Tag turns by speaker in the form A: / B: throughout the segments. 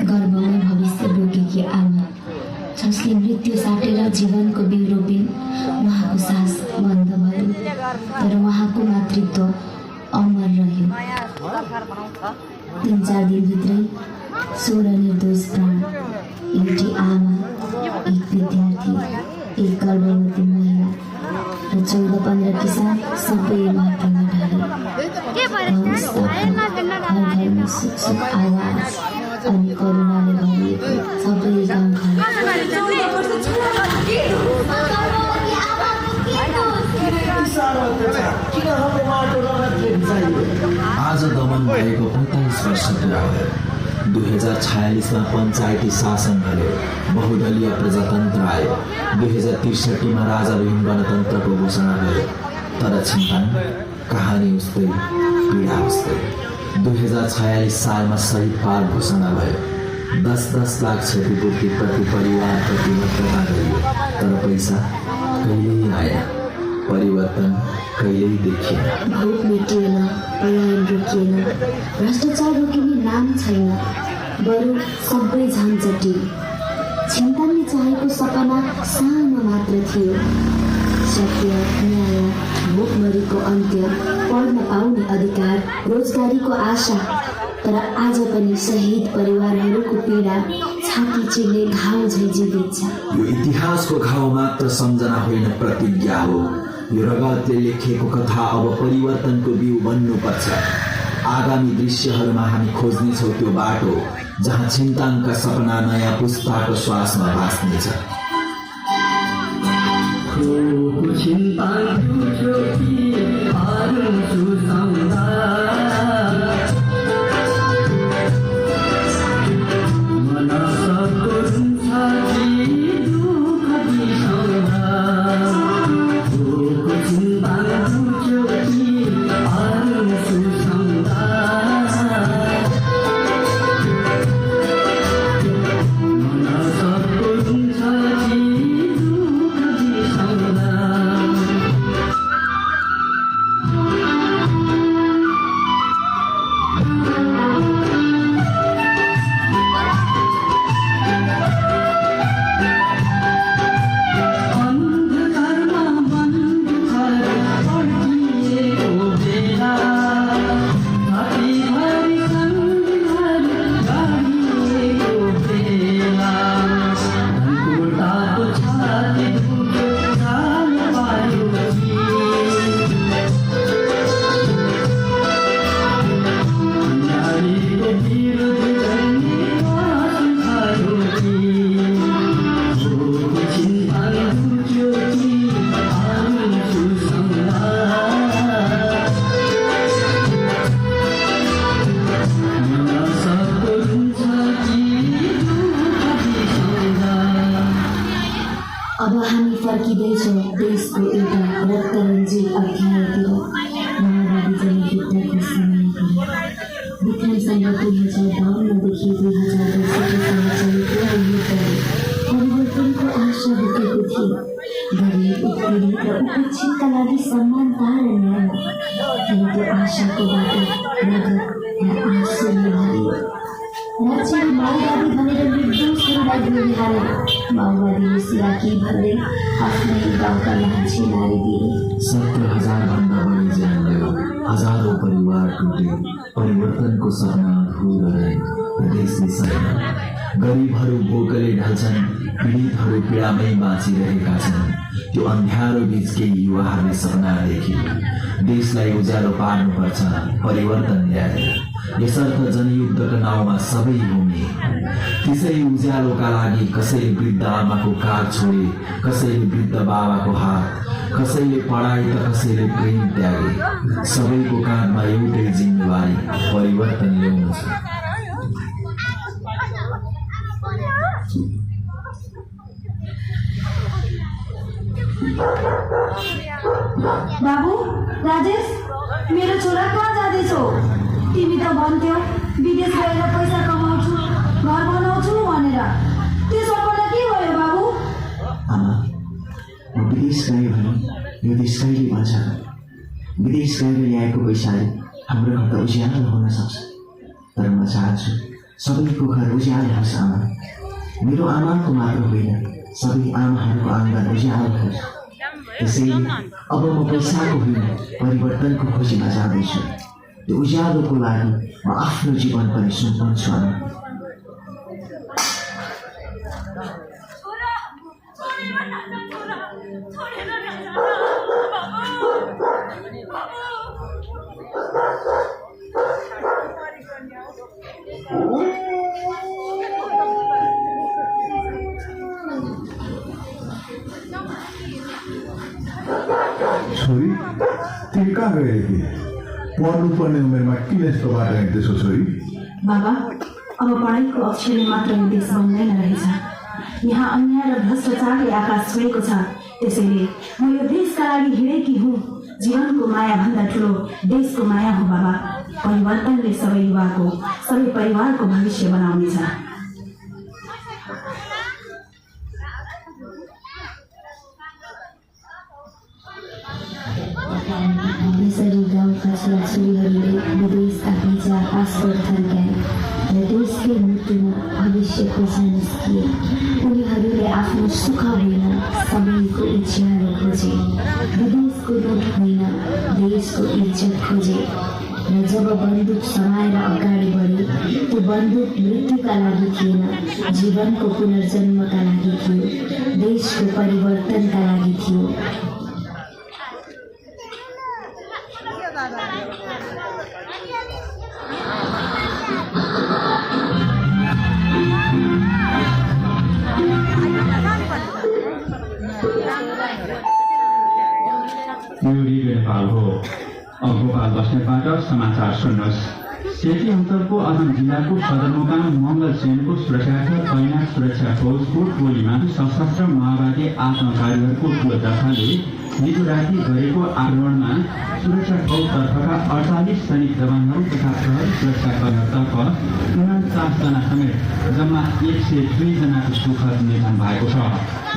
A: गर्भमै भविष्य बोकेकी आमा जसले मृत्यु साटेर जीवनको बिउ रोपिन्। उहाँको सास बन्द भयो तर उहाँको मातृत्व अमर रह्यो। 3-4 दिनभित्रै 16 निर्दोष प्राण, एउटी आमा, एक विद्यार्थी, एक गर्भवती महिला र 14-15 किसान सबै माटोमा ढले। घरमा सुख सुख आवाज अनि करुणाले भरिएको सबै गाउँघर।
B: आज दमन भएको 45 वर्ष पुरा भयो। 2046 पञ्चायती शासन भयो, बहुदलीय प्रजातन्त्र आयो। 2063 राजाविहीन गणतन्त्रको घोषणा भयो। तर छिन्ताङ कहानी उस्तै, पीडा उस्तै। 2046 सालमा शहीद पाल घोषणा भयो। 10-10 लाख क्षतिपूर्ति प्रति परिवार प्रति मतदान गरियो। तर पैसा कहिल्यै आएन, परिवर्तन कहिल्यै देखिएन।
A: भोट मेटिएन, पलायन रोकिएन, भ्रष्टाचार रोकिने नाम छैन, बरु सबै झन्झटी। छिन्ताङले चाहेको सपना सानो मात्र थियो, सत्य, न्याय, भोकमरीको अन्त्य, पढ्न पाउने अधिकार, रोजगारीको आशा। तर आज पनि शहीद परिवारहरूको पीडा छाती चिर्ने घाउ झै जीवित छ।
B: यो इतिहासको घाउ मात्र सम्झना होइन, प्रतिज्ञा हो। यो रगतले लेखिएको कथा अब परिवर्तनको बिउ बन्नुपर्छ। आगामी दृश्यहरूमा हामी खोज्नेछौँ त्यो बाटो जहाँ छिन्ताङका सपना नयाँ पुस्ताको श्वासमा बाँच्नेछ।
A: अब हामी फर्किँदैछौँ देशको एउटा रक्तरञ्जित अध्यायतिर, माओवादी जनयुद्धको समयतिर। विक्रमसँग 2052देखि 2062सम्म चलेको युद्धले परिवर्तनको आशा बोकेको थियो। गरिब, उत्पीडित र उपेक्षितका लागि समानता र न्याय। तर त्यो आशाको बाटो रगत र आँसुले भरियो। राज्यले माओवादी भनेर निर्दोषहरूलाई गोली हाले। माओवादीले सिराकी भन्दै आफ्नै गाउँका मान्छे मारिदिए।
B: 17,000 भन्दा बढी ज्यान गयो, हजारौं परिवार टुटे, परिवर्तनको सपना अधुरो रहे र देशले सहेन। गरिबहरू भोकले ढल्छन्, पीडितहरू पीडामै बाँचिरहेका छन्। त्यो अन्ध्यारो बीच केही युवाहरूले सपना देखे, देशलाई उज्यालो पार्नुपर्छ, परिवर्तन ल्याएर। यसर्थ जनयुद्धका नाउँमा सबै घुमे। त्यसै उज्यालोका लागि कसैले वृद्ध आमाको काग छोडे, कसैले वृद्ध बाबाको हात, कसैले पढाइ त कसैले प्रेम त्यागे। सबैको काँधमा एउटै जिम्मेवारी, परिवर्तन ल्याउनु छ।
C: बाबु, राजेश, मेरो छोरा कहाँ जाँदैछौ? तिमी त भन्थ्यौ विदेश गएर पैसा कमाउँछु, घर बनाउँछु भनेर। त्यो सपना के भयो बाबु?
D: आमा, म विदेश गएँ भने यो देश कहिले भन्छ? विदेश गएर ल्याएको पैसाले हाम्रो घर त उज्यालो हुन सक्छ, तर म चाहन्छु सबैको घर उज्यालो होस् आमा। मेरो आमाको मात्र होइन, सबै आमाहरूको आँगन उज्यालो होस्। त्यसैले अब म पैसाको होइन, परिवर्तनको खोजीमा जाँदैछु। त्यो उज्यालोको लागि म आफ्नो जीवन पनि सुम्पन्छु आमा।
E: छोरी तिमी कहाँ गएकी? पढ्नुपर्ने उमेरमा किन यस्तो बाटो हिँड्दैछौ छोरी?
C: बाबा, अब पढाइको अक्षरले मात्र देश बन्दैन रहेछ। यहाँ अन्याय र भ्रष्टाचारले आकाश छोएको छ। त्यसैले म यो देशका लागि हिँडेकी हुँ। जीवनको माया भन्दा ठुलो देशको माया हो बाबा। परिवर्तनले सबै युवाको, सबै परिवारको भविष्य बनाउनेछ।
A: यसरी गाउँका छोराछोरीहरूले विदेशका भिजा पासपोर्ट थन्क्याए र देशकै मृत्युमा भविष्यको निस्किए। उनीहरूले आफ्नो सुख होइन, सबैको इच्छाहरू खोजे। विदेशको लुट होइन, देशको इज्जत खोजे। र जब बन्दुक समाएर अगाडि बढे, त्यो बन्दुक मृत्युका लागि थिएन, जीवनको पुनर्जन्मका लागि थियो, देशको परिवर्तनका लागि थियो।
F: यो रेडियो नेपाल हो। अब गोपाल बस्नेतबाट समाचार सुन्नुहोस्। सेती अञ्चलको अछाम जिल्लाको सदरमुकाम मङ्गल सेनको सुरक्षार्थ तैनाथ सुरक्षा फौजको टोलीमा सशस्त्र माओवादी आत्मघातीहरूको ठुलो जथाले हिजो राति गरेको आक्रमणमा सुरक्षा फौजतर्फका 48 सैनिक जवानहरू तथा प्रहरी सुरक्षाकर्मीतर्फ 49 जना समेत जम्मा 102 जनाको सुखद निधन भएको छ।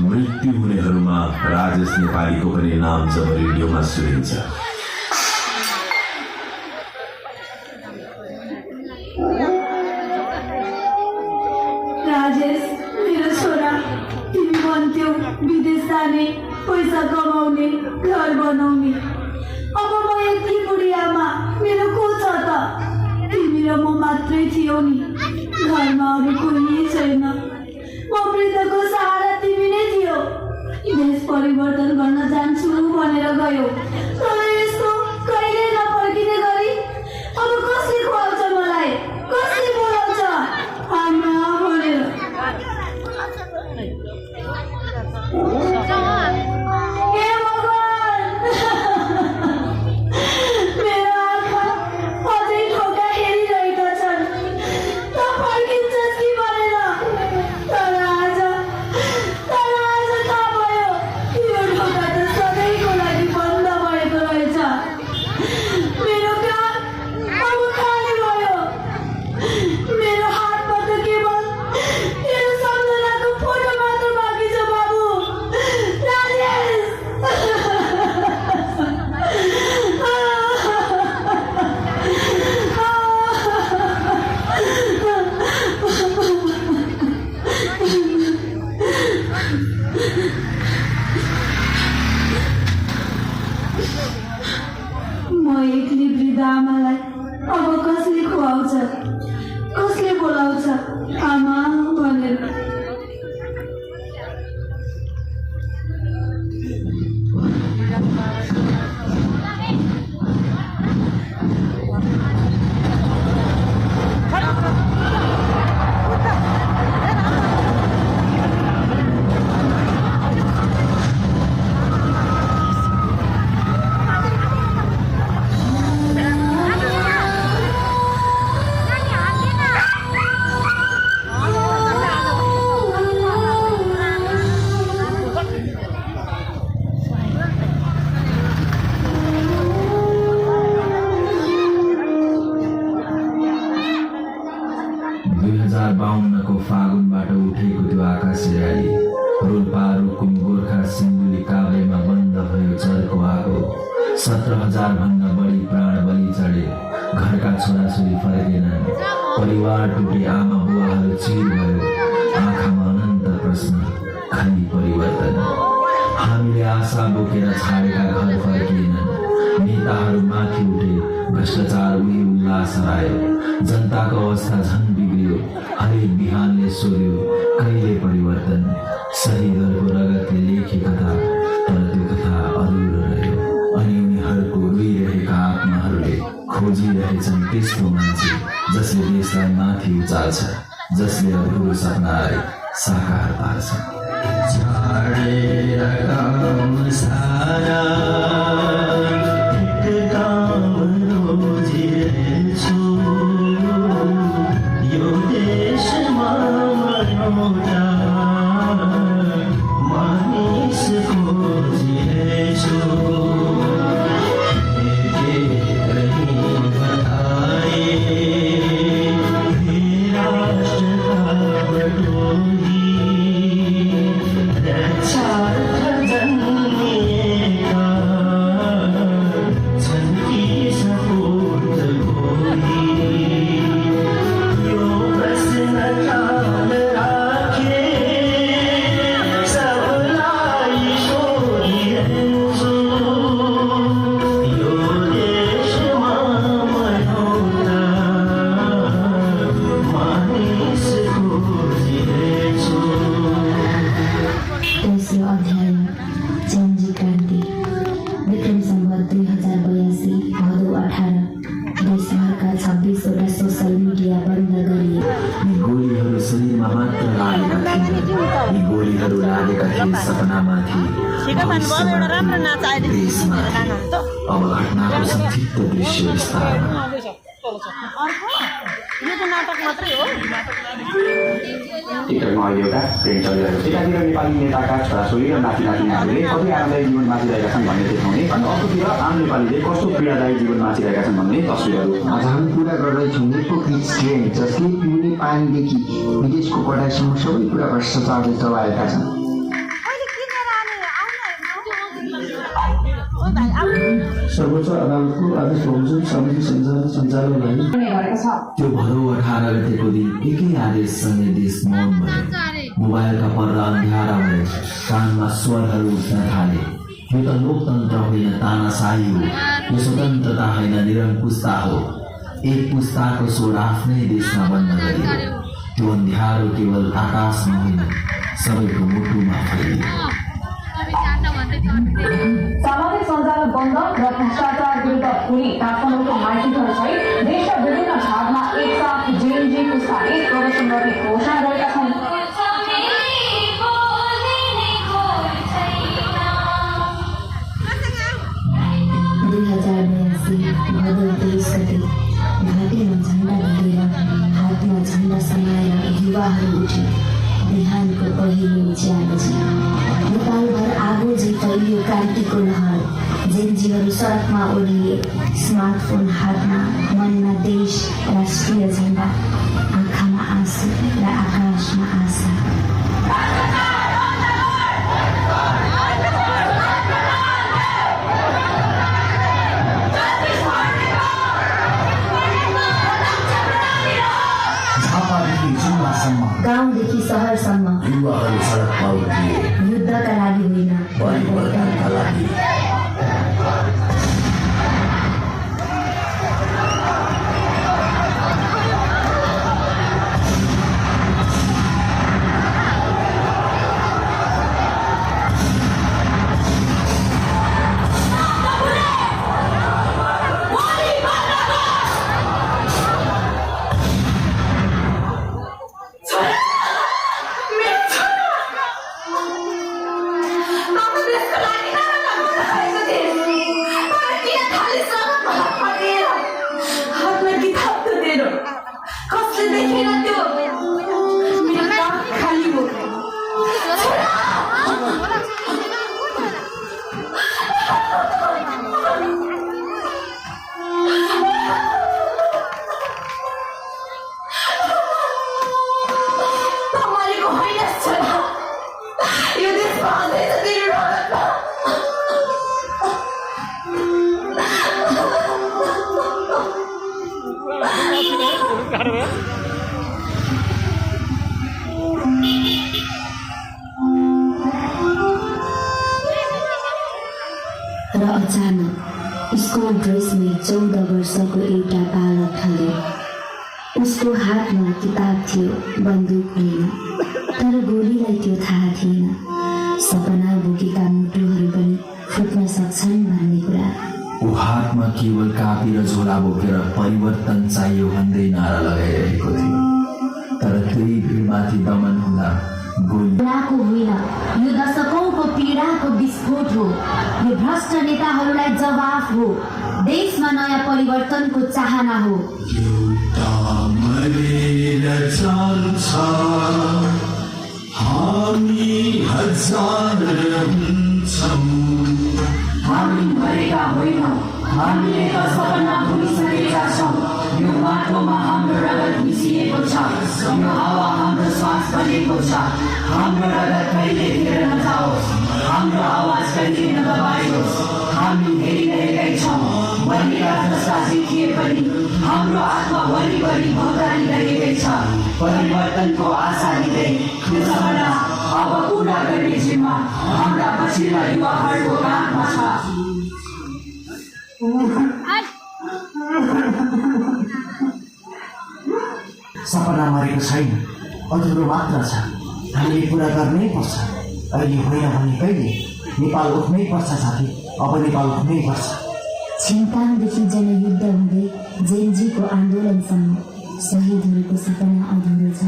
G: मृत्यु हुनेहरूमा राजेश नेपालीको पनि नाम जब रेडियोमा सुनिन्छ।
C: राजेश, मेरो छोरा, तिमी भन्थ्यौ विदेश जाने, पैसा कमाउने, घर बनाउने। अब म यति बुढी आमा, मेरो को छ त? तिमी र म मात्रै थियो नि, घरमा अरू कोही छैन। म वृद्धको सहारा तिमी नै थियो। देश परिवर्तन गर्न जान्छु भनेर गयो, तर यस्तो कहिले नफर्किने गरी अब कसले खुवाउँछ मलाई? कसले बोलाउँछ आमा भनेर? हे भगवान, मेरो आँखा अझै ढोका हेरिरहेका छन्। त फर्किन्छस् कि भनेर। तर आज थाहा भयो, यो ढोका त सधैँको लागि बन्द भएको रहेछ। मेरो कान अब खाली भयो। मेरो हातमा त केवल तेरो सम्झनाको फोटो मात्र बाँकी छ बाबु। राजेश, म एक्लै वृद्ध आमालाई अब कसले खुवाउँछ, कसले बोलाउँछ आमा भनेर?
B: को फागुनबाट उठेको त्यो आकाशे राली रोल्पा रुकुम गोर्खा सिन्धुली काभ्रेमा बन्द भयो जलको आगो। 17,000 भन्दा बढी प्राण बलि चढे, घरका छोराछोरी फर्केनन्। परिवार टुटे आमा बुवाहरू चिर भयो आँखामा अनन्त प्रश्न खाली परिवर्तन हामीले आशा बोकेर छाडेका घर फर्किएनन् नेताहरू माथि उठे भ्रष्टाचार उही उल्लास हरायो जनताको अवस्था झन् बिग्रियो हरेक बिहानले सोध्यो कहिले परिवर्तन शहीदहरूको रगतले लेखे कथा तर त्यो कथा अधुरो रह्यो अनि उनीहरूको रोइरहेका आत्माहरूले खोजिरहेछन् त्यस्तो मान्छे जसले देशलाई माथि उचाल्छ जसले अधुरो सपनालाई साकार पार्छ अब घटनाको संक्षिप्त दृश्य विस्तारमा
H: टिकटकमा अहिले एउटा ट्रेन चलिरहेको छ एकातिर नेपाली नेताका छोराछोरी र नाति नातिनाहरूले कति आरामदायी जीवन बाँचिरहेका छन् भन्ने देखाउने अनि अर्कोतिर आम नेपालीले कस्तो पीडादायी जीवन बाँचिरहेका छन् भन्ने तस्विरहरू
I: आज हामी कुरा गर्दैछौँ हिपोक्रेट्स ट्रेन जसले पिउने पानीदेखि विदेशको पढाइसम्म सबै कुरा भ्रष्टाचारले चलाएका छन्।
J: सर्वोच्च अदालतको आदेश बमोजिम समिति सञ्चालनलाई
B: त्यो भदौ 18 गतेको दिन एकै आदेशसँगै देश मौन भयो मोबाइलका पर्दा अँध्यारा भए कानमा स्वरहरू उठ्न थाले यो त लोकतन्त्र होइन तानाशाही हो यो स्वतन्त्रता होइन निरङ्कुशता हो एक पुस्ताको स्वर आफ्नै देशमा बन्द गरियो त्यो अँध्यारो केवल आकाशमा होइन सबैको मुटुमा फैलियो
K: सामाजिक सञ्जाल बन्द र भ्रष्टाचार विरुद्ध पुरी काठमाडौँको माइतीहरूसहित देशका विभिन्न भागमा एकसाथ जेएनजी पुस्ताले प्रदर्शन गर्ने घोषणा गरेका छन्।
A: 2082 भदौ 23 गते घाँटीमा झण्डा धरेर हातमा झण्डा समाएर युवाहरू उठे बिहानको पहिलो उज्यालो छ नेपालभर आगो झै फैलियो क्रान्तिको लहर जेनजीहरू सडकमा ओढिए स्मार्टफोन हातमा मनमा देश राष्ट्रिय झण्डा आँखामा आँसु र आकाशमा आशा। गाउँदेखि सहरसम्म
B: युवाहरू सडकमा उत्रिए
A: युद्धका लागि होइन
B: परिवर्तनका लागि।
L: Claro,
A: र अचानक स्कुल ड्रेसमै 14 वर्षको एउटा बालक ढल्यो। उसको हातमा किताब थियो, बन्दुक होइन। तर गोलीलाई त्यो थाहा थिएन। सपना बोकेका मुटुहरू पनि फुट्न सक्छन् भन्ने कुरा।
B: ऊ हातमा केवल कापी र झोला बोकेर परिवर्तन चाहियो भन्दै नारा लगाइरहेको थियो। तर त्यही भिडमाथि दमन हुँदा
A: पीडाको होइन, यो दशकौंको पीडाको विस्फोट हो। यो भ्रष्ट नेताहरूलाई जवाफ हो। देशमा नयाँ परिवर्तनको चाहना हो।
K: हामी मरेका होइनौँ, हामीले त सपना भुलिसकेका छौँ। यो माटोमा हाम्रो रगत मिसिएको छ, यो हावा हाम्रो श्वास बनेको छ। हाम्रो रगत कहिले फेर नजाओस्, हाम्रो आवाज कहिले नदबाइयोस्। हामी हेरिरहेकै छौँ, बलिया जस्ता देखिए पनि हाम्रो आत्मा वरिपरि भौतारिरहेकै छ। परिवर्तनको आशा लिँदै यो सपना अब पुरा गर्ने जिम्मा हाम्रा पछिल्ला युवाहरूको काँधमा छ।
D: सपना मरेको छैन, अधुरो मात्र छ। हामीले पुरा गर्नै पर्छ। अहिले होइन भने कहिले? नेपाल उठ्नै पर्छ साथी, अब नेपाल उठ्नै पर्छ।
A: छिन्ताङदेखि जनयुद्ध हुँदै जेनजीको आन्दोलनसम्म शहीदहरूको सपना अधुरो छ।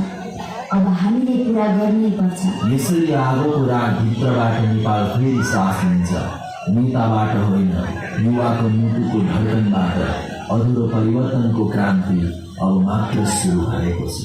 A: अब हामीले पुरा गर्नै पर्छ।
B: यसरी आगोको राग भित्रबाट नेपाल फेरि सास लिन्छ। नेताबाट होइन, युवाको मुटुको धड्कनबाट अधुरो परिवर्तनको क्रान्ति अब मात्र सुरु भएको छ।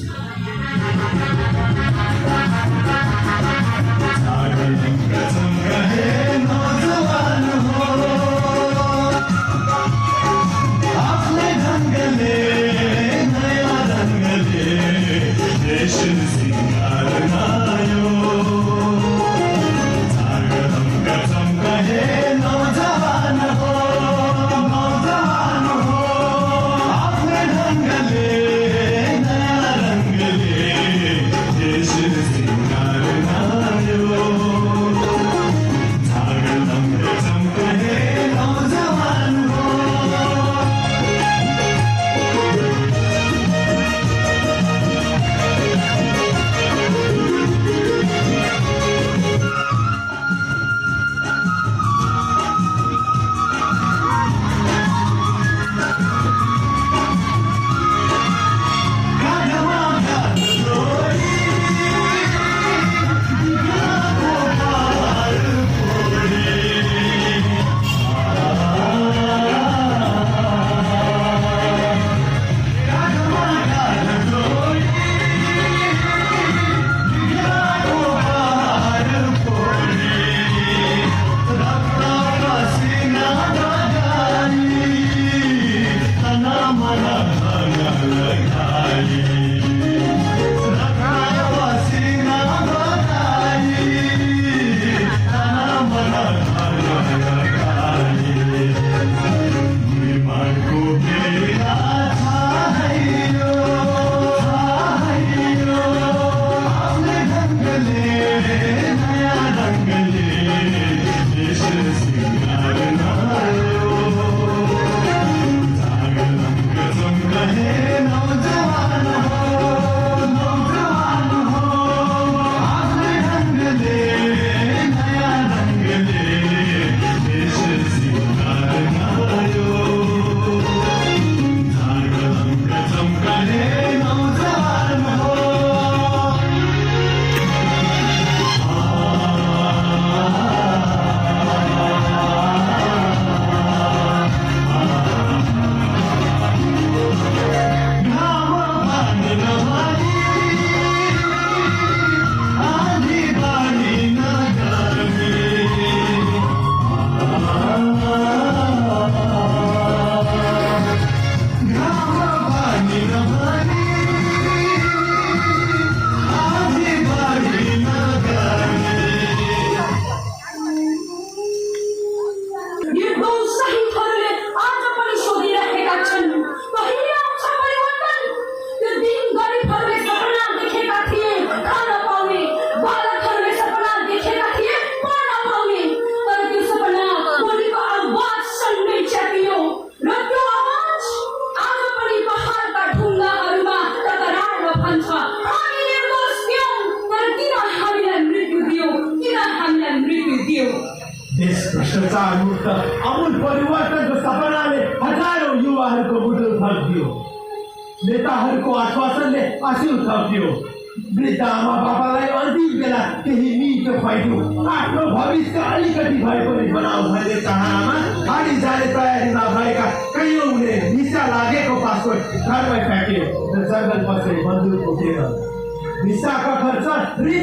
E: परिवर्तनको सपनाले हजारौं युवाहरूको मुटु थपियो। नेताहरूको आश्वासनले आँसु थपियो। वृद्ध आमा बाबालाई अन्तिम बेला केही मिठो खुवाइदियो। आफ्नो भविष्य अलिकति भए पनि बनाऊ भन्ने चाहनामा हारी जाने तयारीमा भएका कैयौँले भिसा लागेको पासपोर्ट घरमै फ्याँके र जङ्गल बसे बन्दुक उठेर भिसाका खर्च ऋण